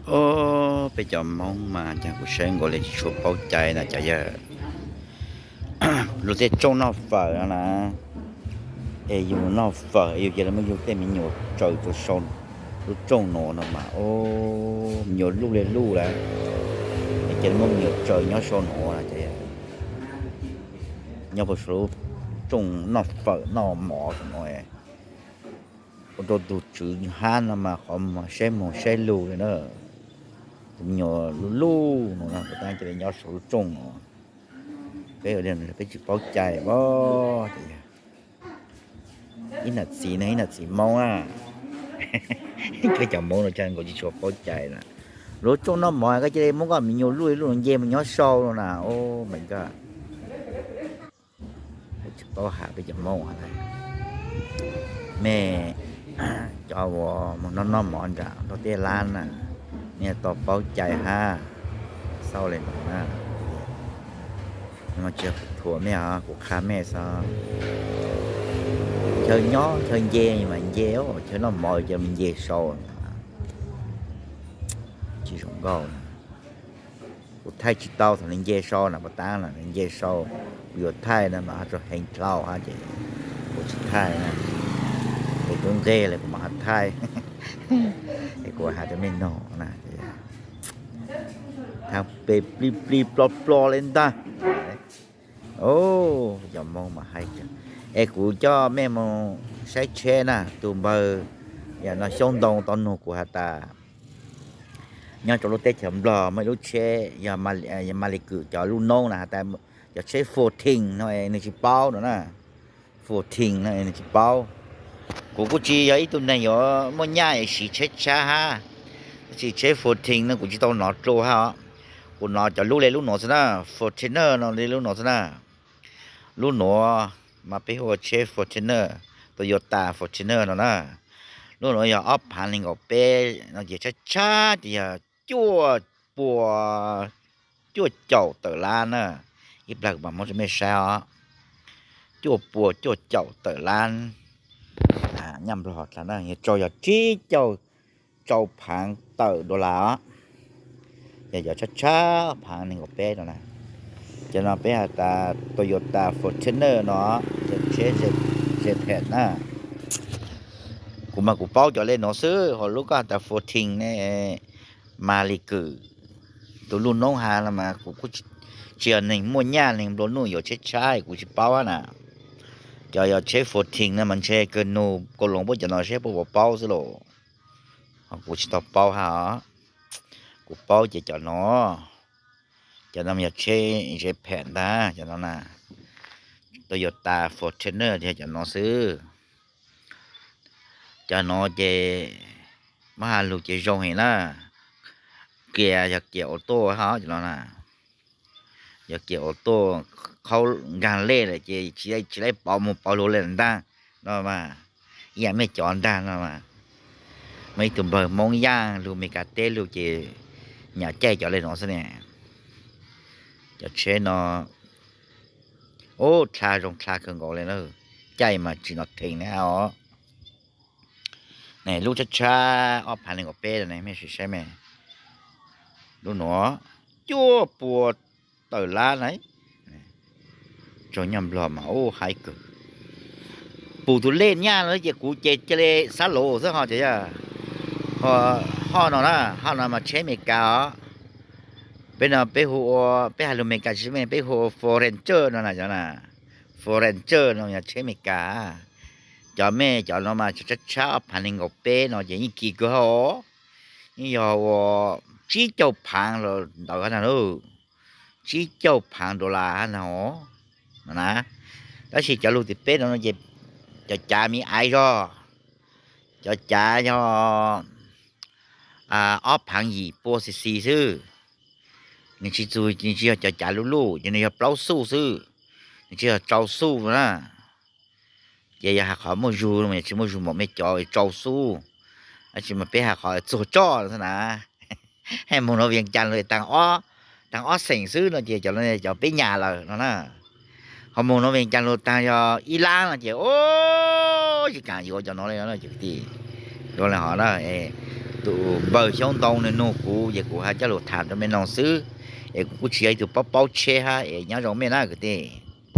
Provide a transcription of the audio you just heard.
Os, peb cov Hmoob mas cas kuv saib nkaus li tsis tshua paub cai na cov yawg. Luag tej rooj noj fawm no na, es yus noj fawm yus cia li muab yus tej me nyuam tsaws rau saum lub rooj nuav no mas, me nyuam luj li luj lawm, es cia li muab me nyuam tsaws nyob saum nuav na cov yawg. Nyob puag saum lub rooj noj fawm noj mov saum no, ua rau tus tswv hab no mas qhov muag saib moog saib lug li na. Tus me nyuam luj luj no na, puas tab cia li nyob saum lub rooj no. Peb, peb tsis paub cai os. Ib nam txiv ne, ib nam txiv Hmoob na, koj cov Hmoob no cas nkaus tsis tshua paub cai na. Lub rooj noj mov koj cia li muab koj me nyuam luj luj nce mus nyob sau no na, oh my god. Tsis paub has peb cov Hmoob lawm. Mej cov uas mus noj noj mov nram nrog tej lab na, mej tau paub cai hab. Xauj li no na, tsis thuam mej os, kuv qha mej xwb. Chaw nyob chaw nce mas nce, chaw noj mov ces nce sau. Tsis zoo nkauj. Kuv thaij tsis tau thaum nws nce sau na, puas tab na, nws nce sau, kuv yuav thaij na mas ho rau heev dlhau hab ces kuv tsis thaij na. Es tub nqeg lawm kuv mam ho thaij, es kuv has rau mej noog na. Thaij peb plig plig plo plo li ntag. Cov Hmoob mas hais tias, es kuv coj mej mus saib tsheb na, tus npawg yam no Xyoob Ntoo tau nug kuv has tas, nyob rau lub teb chaws Nplog muaj ib lub tsheb yog Malis Kwm cov lub noob na has tas, cov tsheb fourteen no nws tsis paub no na. Fourteen no nws tsis paub. Kuv kuj tsis yog ib tug neeg yuav muaj nyaj siv tsheb tshab hab, tab sis tsheb fourteen no kuv tsis tau nov dlua hab os. Kuv nov cov lub li lub nuav xwb na, Fortuner no li lub nuav xwb na. Lub nuav mas peb hu ua tsheb Fortuner, Toyota Fortuner no na. Lub nuav yog ob phaav nees nkaum peb no ces tshab tshab ces yog cuaj pua cuaj caum tawm lab na. Ib plag kuv mam muab rau mej saib os. Cuaj pua cuaj caum tawm lab, nyaj Nplog dlaag na, yog rau yog tsib caug rau phaav tawm dollar os. Yog cov tshab tshab phaav nees nkaum peb no na. Cov no peb has tas Toyota Fortuner no, tsheb ze phem na. Kuv mas kuv paub cov li nuav xwb, ho lub koj has tas fourteen ne, Malis Kwm tus lub noob has no mas kuv kuj tsis yog neeg muaj nyaj neeg nplua nuj yuav tsheb tshab kuv tsis paub hab na. Cov yog tsheb fourteen no mas ntshe kawg nug Kaus Loos puab cov no seb puab puas paub xwb los. Ho kuv tsis tau paub hab os. Kuv paub ces cov no, cov no yog tsheb ze phem ntag cov no na. Toyota Fortuner yog cov no xwb. Cov no ces muab has lug ces zoo heev na. Kias yog kias auto hab cov no na. Yog kias auto, qhaub nkaag lej lawm ces tsis, tsis laib pov mus pov lug lawm ntaag no mas. Ib yam mej cov ntaag no mas. Muaj ib tug npawg Hmoob Yaaj lug Meskas teb lug ces nyam caij cov li no xwb ne. Cov tsheb no, ub, dlha zoo dlha kawg nkaus li na. Caij mas tsim nyog theem na os. Lub tshab tshab ob phaav nees nkaum peb no ne, mej sim saib me. Lub nuav cuaj pua tawm lab na. Tsaug nyaj Nplog mas ub haib kawg. Pum tus lej nyaj no ces kuv ces cia li xab lus xwb ho ces yog. Ho no na, ho no mas tsheb Amelikas os. Peb no peb hu ua, peb has lus Amelikas tsis me, peb hu ua Ford Ranger no na, cov na. Ford Ranger no yog tsheb Amelikas. Cov mej cov no mas tshab tshab ob phaav nees nkaum peb no ces yeej kim kawg hab. Yeej yog ua tsib caug phaav los ntawd hab na. Tsib caug phaav dollar hab na. Tab sis cov lug tim peb no ces cov cav me aiv zog. Cov cav yog ob phaav yim pua xis xis xwb. Nws tsis txug, nws tsis yog cov cav luj luj, ces nws yog plaub xuj xwb, nws tsis yog rau xuj na. Ces yog has qhov muaj zug no mas yog tsis muaj zug npaum mej cov rau xuj. Tab sis mas peb has qhov txuag tsoj xwb na. Hab moog nuav Vias Cas lug taag ob, taag ob xeem xwb no ces cov, cov peb nyam lawm no na. Ho moog nuav Vias Cas lug taag yog ib lab no ces, o, tsis kaam yuav cov no li no ces kwv tij. Yuav li hov na, tus Tus npawg Xyoob Ntoo nws nug kuv ces kuv hais coj lug tham rau mej noog xwb, es kuv kuj tsis yog ib tug paub paub tsheb hab es nyob zoo mej na kwv tij.